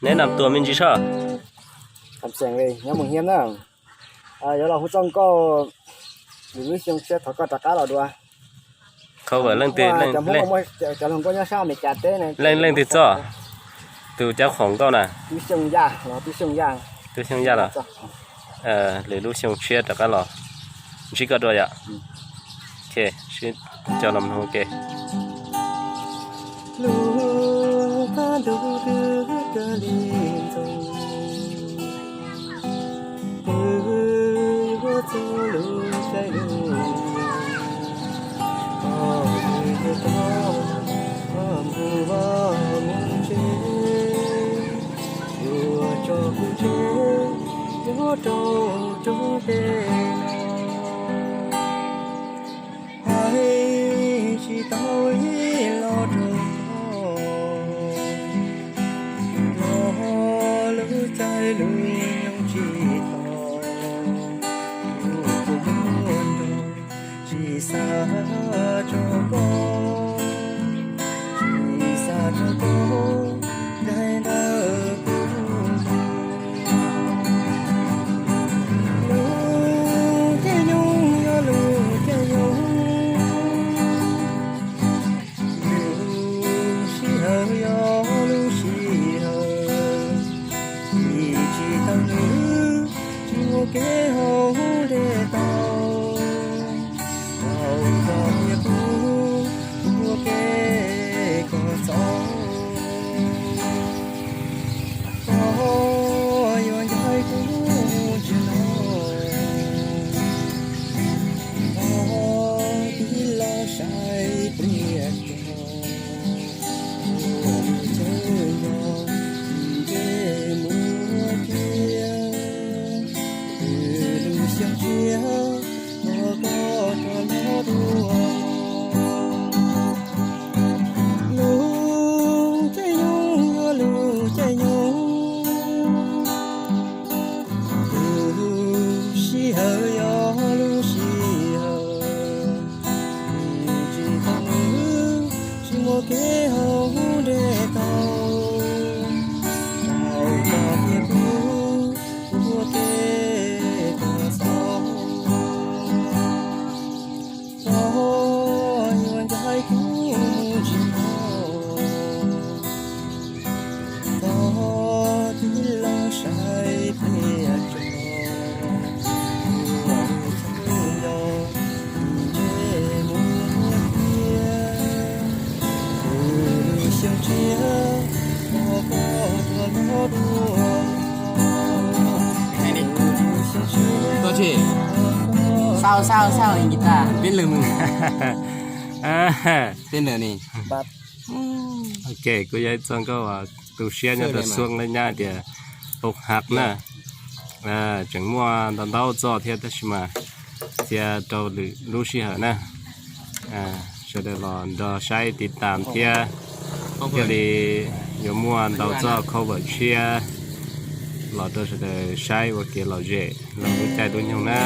Neb nam tuas me ntsis soj. Nyob Moos Hiab na, yuav los hu txoj nkauj Lwm Lub Xyoo Tshiab thov koj rov qab los dua. Cov hluas nkauj nyob sab Amelikas teb, leej twg txoj? Tus cov qhov nkauj na. Tub Xyooj Yaj los? Lwm Lub Xyoo Tshiab rov qab los ntsib koj dua yom. Sib coj los mloog ua ke. Hais tsis tau ib los rau, los lub caij lub nyoog tsis tau, kuv kuj muaj nrog tsis xav rau koj, tsis xav rau koj, daim ntawd kuv lub caij nyoog yog lub caij nyoog, lub sij hawm yog lub sij hawm, tsis tsis tau nws, tsis muaj kev hauv ntiaj teb, tau koj thiab kuv, kuv ua kev koj txoj, koj yuav ncaim kuv mus tsis los, koj tib los saib pliag tso, ua lub caij nyoog ntsej muag tiag, lwm lub xyoo tshiab thov koj rov los dua. Lub caij nyoog yog lub caij nyoog, lub sij hawm yog lub sij hawm, tsis tau nws, tsis muaj kev hauv ntiaj teb, tau koj thiab kuv, kuv ua kev koj txoj, koj yuav ncaim kuv mus tsis los, koj tib los saib pliag tso, ua lub caij nyoog ntsej muag tiag, lwm lub xyoo tshiab thov koj rov los dua. Xau xau xau guitar peb lwm mus. Tej ntawd ni. Ok, kuj yog ib txoj nkauj tu siab nyob rau Xuab Leej Nyab tias ua haj na. Tseem muaj ntau ntau txoj thiab tab sis mas cia rau lwm lub sij hawm na. Sawv daws los nrog saib tiv tam thiab, thiaj li yuav muaj ntau txoj cover tshiab los rau sawv daws saib ua kev lom zem los lub caij lub nyoog na.